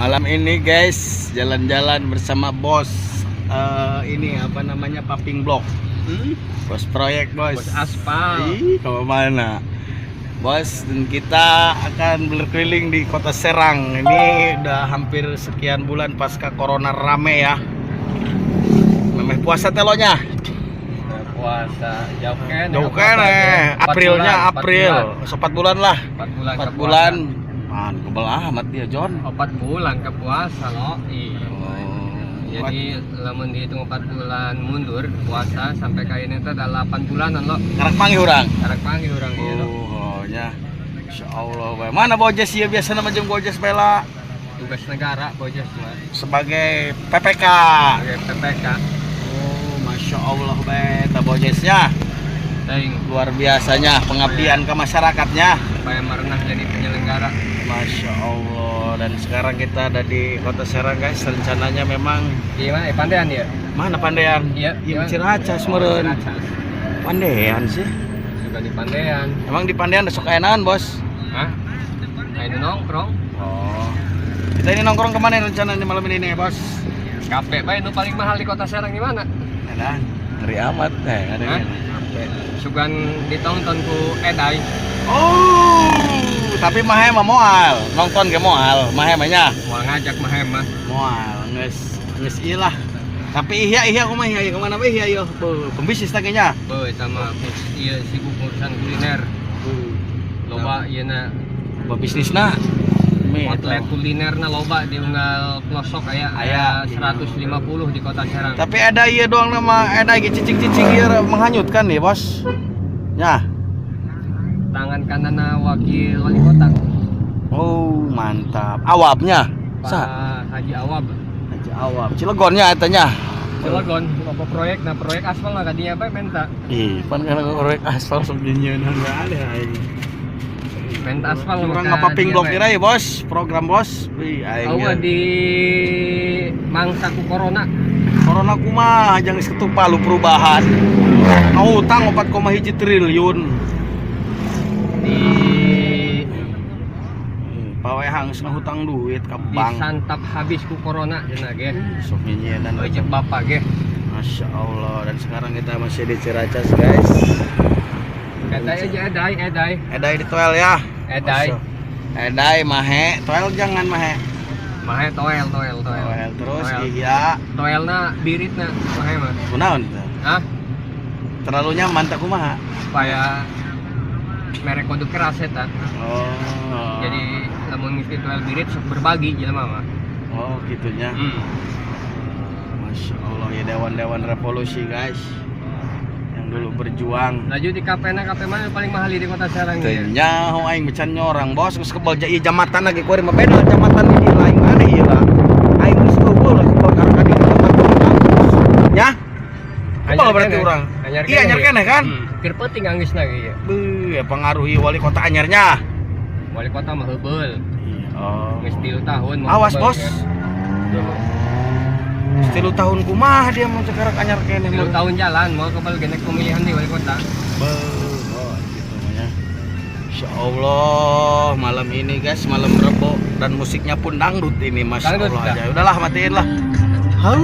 Malam ini, guys, jalan-jalan bersama bos ini apa namanya, paving block. Bos proyek, bos. Bos aspal. Ih, ke mana? Bos, dan kita akan berkeliling di Kota Serang. Ini udah hampir sekian bulan pasca corona rame ya. Memeh puasa telonya. Puasa jauh kan? Jauh kan eh. Aprilnya April. 4 bulan lah. 4 bulan. 4 ke bulan. Man, kebel amat dia, John. 4 bulan ke puasa loh. Iya. Oh. Jadi lamun dihitung 4 bulan mundur puasa sampai kayak ini tuh ada 8 bulanan loh. Karak panggih urang. Karak panggih urang iya lo. Oh, ya. Insya Allah bae. Mana Bojes ya, biasa nama jeung Bojes bela? Tugas negara Bojes mah. Sebagai PPK. Sebagai PPK. Oh, Masya Allah bae ta Bojesnya. Teuing. Luar biasanya pengabdian ke masyarakatnya. Supaya merenah jadi penyelenggara. Masya Allah. Dan sekarang kita ada di Kota Serang, guys. Rencananya memang Di mana? Pandean ya? Mana Pandean? Iya. Iya, Ciracas meureun. Ciracas. Pandean sih. Juga di Pandean. Emang di Pandean ada sok enakan, Bos? Hah? Nah, ini nongkrong. Oh. Kita ini nongkrong kemana rencananya malam ini nih, Bos? Kafe bae nu paling mahal di Kota Serang di mana? Edan, ngeri amat eh ada Hah? ini. Sugan ditonton ku Edai. Oh, tapi mahe mah moal, nonton ge moal, mahe mah nya. Mau ngajak mah mah. Moal, geus geus ieu lah. Tapi iya iya kumaha iya kemana bae iya ieu? Beuh, pembisnis tah nya. Beuh, eta mah ieu sibuk urusan kuliner. Loba ieu na. Bisnisna. Outlet kulinerna loba di unggal pelosok aya. Aya. Aya 150 di Kota Serang. Tapi ada iya doang nama ada ge cicing-cicing ieu menghanyutkan nih, Bos. Ya. Tangan kanan wakil wali kota. Oh, mantap. Awabnya. Pak Sa. Haji Awab. Haji Awab. Cilegonnya eta nya. Cilegon, apa proyek, nah proyek aspal lah tadinya apa menta. Ih, pan kana proyek aspal sok nyieun ada aing. Menta aspal. Urang maka ngapaping dia blok bae. kira ya, Bos. Program Bos. Wih, aing. Awa ge. di mangsa ku corona. Corona kumaha jang geus ketuk palu perubahan. Ngahutang 4,1 triliun. Di Paweha geus ngahutang duit ka bank. Disantap habis ku corona cenah ge. Sok nyieunnan. Ojek bapak ge. Masya Allah, dan sekarang kita masih di Ciracas, guys. Edai aja edai edai. Edai di toel ya. Edai. Masya. Edai mahe, toel jangan mahe. Mahe toel toel toel. Toel terus Toel. Iya. Toelna biritna mahe mah. Kunaon teh? Hah? Terlalu nyaman tak kumaha? Supaya merek kode keras eta. Oh. Jadi lamun ngisi toel birit sok berbagi jelema mah. Oh, gitunya. Masya Allah ya, dewan-dewan revolusi, guys. Yang dulu berjuang. Laju di kafe na, kafe mana paling mahal di Kota Serang Teu ya? nyaho aing mecan nyorang, Bos, geus kebal ieu jambatan lagi kuari mah beda jambatan di dieu aing mana ieu lah. Aing geus euweuh lah kebal karena di jambatan kampus. Ya? Kebal berarti urang. Anyar. Iya, anyar keneh kan? Keur penting anggeusna ge ieu. Beuh, ya pengaruhi wali kota anyarnya. Wali kota mah heubeul. Iya. Oh. Geus 3 tahun mah Awas, heubeul, Bos. ya. 3 tahun kumaha dia mau sekarang anyar keneh. 3 tahun jalan mau kebal genek pemilihan di wali kota. Beuh, oh, gitu namanya. Insya Allah malam ini, guys, malam Rebo dan musiknya pun dangdut ini, Masya Dangdut, Allah dah. Aja. Udahlah, matiin lah. Hau.